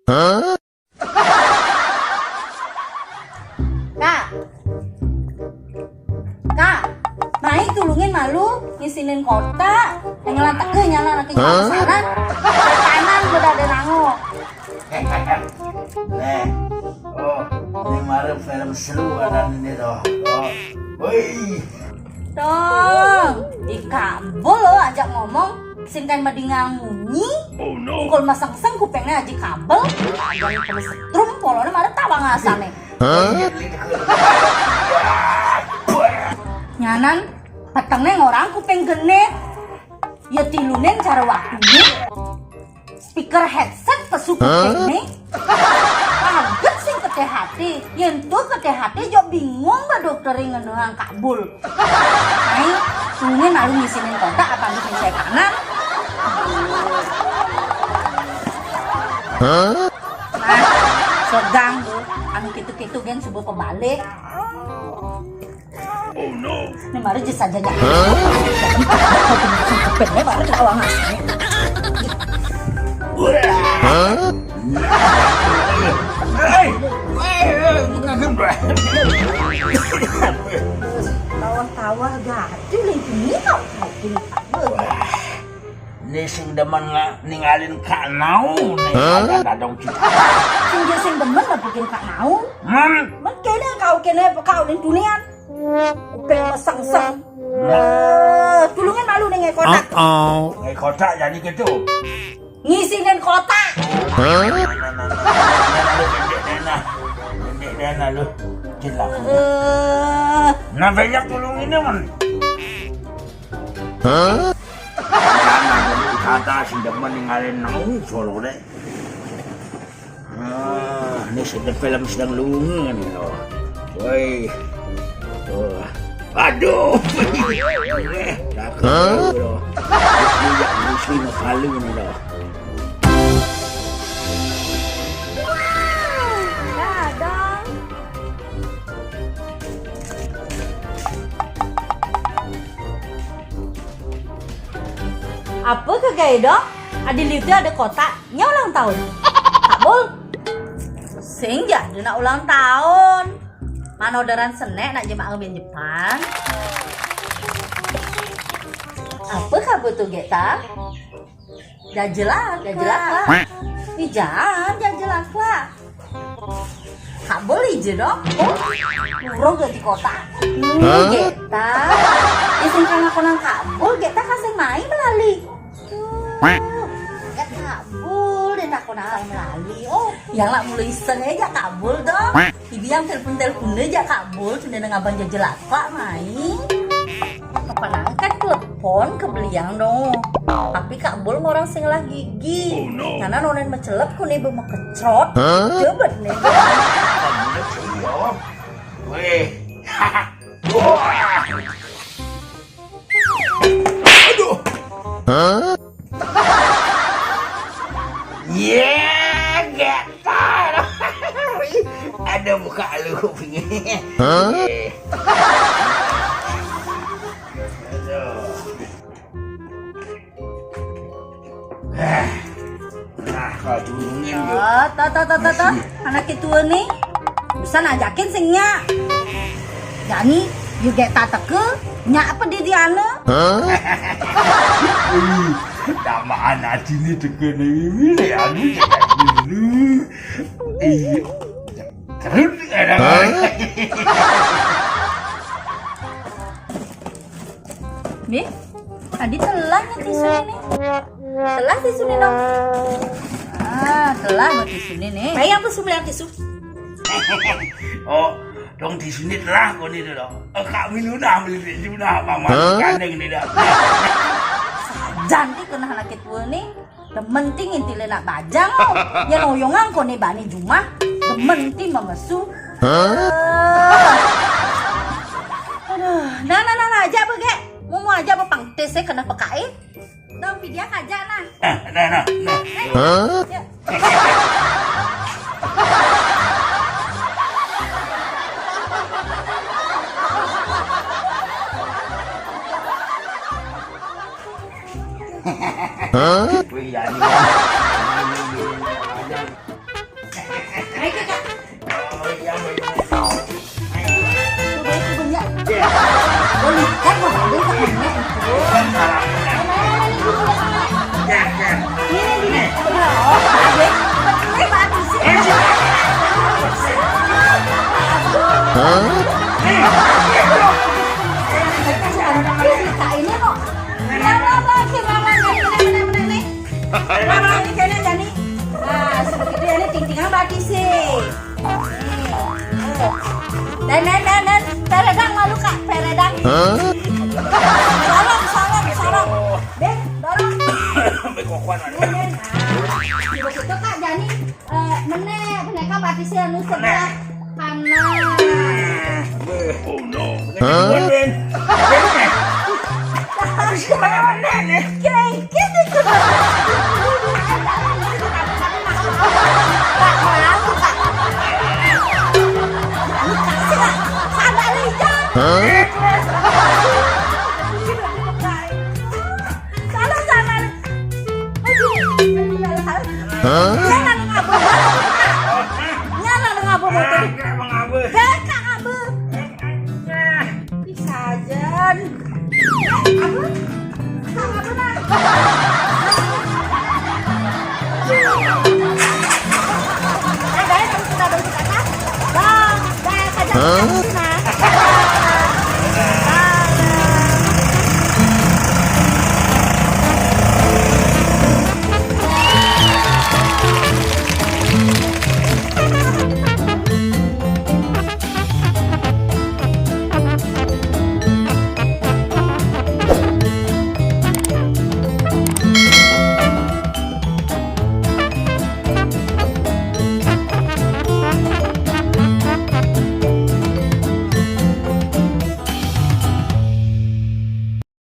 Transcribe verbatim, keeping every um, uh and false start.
Kak, Kak, mai tulungin malu ngisinin kotak. Yang ngelantak ke nyala lagi nyala saran. Kanan udah ada nango. Nih, oh, ini mara film seru ada ini doh. Oh, woi. Dong, di kabel lo ajak ngomong, sing kan madingang munyi. Ungkul masengseng kupengnya aji kabel, aja kena setrum polone mara tawang asane. Nyanan, petengnya ngorang kupeng genit. Ya tilunin cara waktunya. Speaker headset pesu kupengnya. Kaget sing ke T H T. Yen tuh ke T H T jo bingung ba dokter ngenang kabul. Ayo, tungguin malu ngisinin kotak apa ngisinin saya kanan. Nah, segang tuh. Anu kitu-kitu gen subuh pebalik. Ini mari jis aja nya. Ini mari ketawa ngasih. Tawa-tawa gaduh lagi ini kok. Ini sing demen nga-, ningalin Kak Nau, ningalin dadong kita. Sing dia sing demen lah bikin Kak Nau. Hmm. Men kene kau kene kau ning dunia. Upeng meseng-seng. Eh, tulungin malu ning kotak. Ning kotak jadi gitu. Ngisinin kotak. Nah, nah, nah, nah. Nah, lu pendek deh, nah. Pendek deh, nah, lu. Jelas. Eh. Nah, banyak tulunginnya, man. Hah? Kata sing demen ningalin nang solo deh. Ah, ini sedang film sedang lunga nih loh. Woi. Oh. Aduh. Hah? Tidak musuh ngepalu nih loh. Dadang. Apa kagak dong? Adi liu ada kotak, nya ulang tahun. Kabul. Sing ja, dia nak ulang tahun. Mana orderan senek nak jemak ngambil Jepang. Apa kabar tuh, Geta? Jajelak, jajelak lah. Ih, jangan, jajelak lah. Kak boleh je dong. Oh, urung gaji kota. Hmm, Geta. Isin kana konang kabul, Geta kasih main melali. Tuh, Geta kabul, dia tak konang melali. Oh, yang lah mulai iseng aja kabul dong. Ibi yang telepon-telepon aja kabul, sudah dengan abang jajelak lah main. Kapan angkat telepon ke beliang dong. Tapi Kak Bul ngorang sing lah gigi. Oh, no. Karena nonen mecelep ku nih bemekecrot. Hah? Coba nih. Weh. Wah. Aduh. Hah? Ya, gatal. Ada muka lu kupingnya. Hah? Aduh. Eh, nah, kalau turungin yuk. Oh, ta, ta, ta, ta, ta. Anak itu nih. Bisa najakin singnya. Jani, juga tak teke, nya apa di diana? Hah? Ih, tamaan hati ni teke ni, ini anu, dulu. Iya. Terus, ada. Hah? Nih, tadi telah nih tisu ini. Telah tisu nih, dong. Ah, telah buat tisu ini nih. Bayang tuh sembilan tisu. Oh, dong tisu ini telah kok nih, dong. Eh, Kak Mil udah beli tisu udah, Mama. Hah? Gandeng nih, dah. Jangan kena anak itu nih. Demen ting inti le nak bajang, oh. Ya loyongan ko ne bani jumah. Demen ting memesu. Hah? Eh. Aduh, nah, nah, nah, nah, aja bege. Mau, mau aja bepangtes ya kena pekae. Dong pidia kaja nah. Nah, nah, nah, nah. Hah? Ya. Hah? Wih, ya, ini. Nah, ini kayaknya jadi. Nah, seperti itu ya, ini ting-tingan berarti sih. Nih. Dan, dan, dan, dan. Peredang malu, Kak, peredang. Hah? Sorong, sorong, sorong. Deh, dorong. Bekokan ada. Deh, deh. Nah, begitu, Kak, jadi, eh, menek, menek, Kak, berarti sih anu sebelah kanan. Hah? Habis kemana-mana nih? Kayak gitu. Sabar, Lijang. Hah? Salah, salah. Aduh, aduh, salah, salah. Hah? Salah,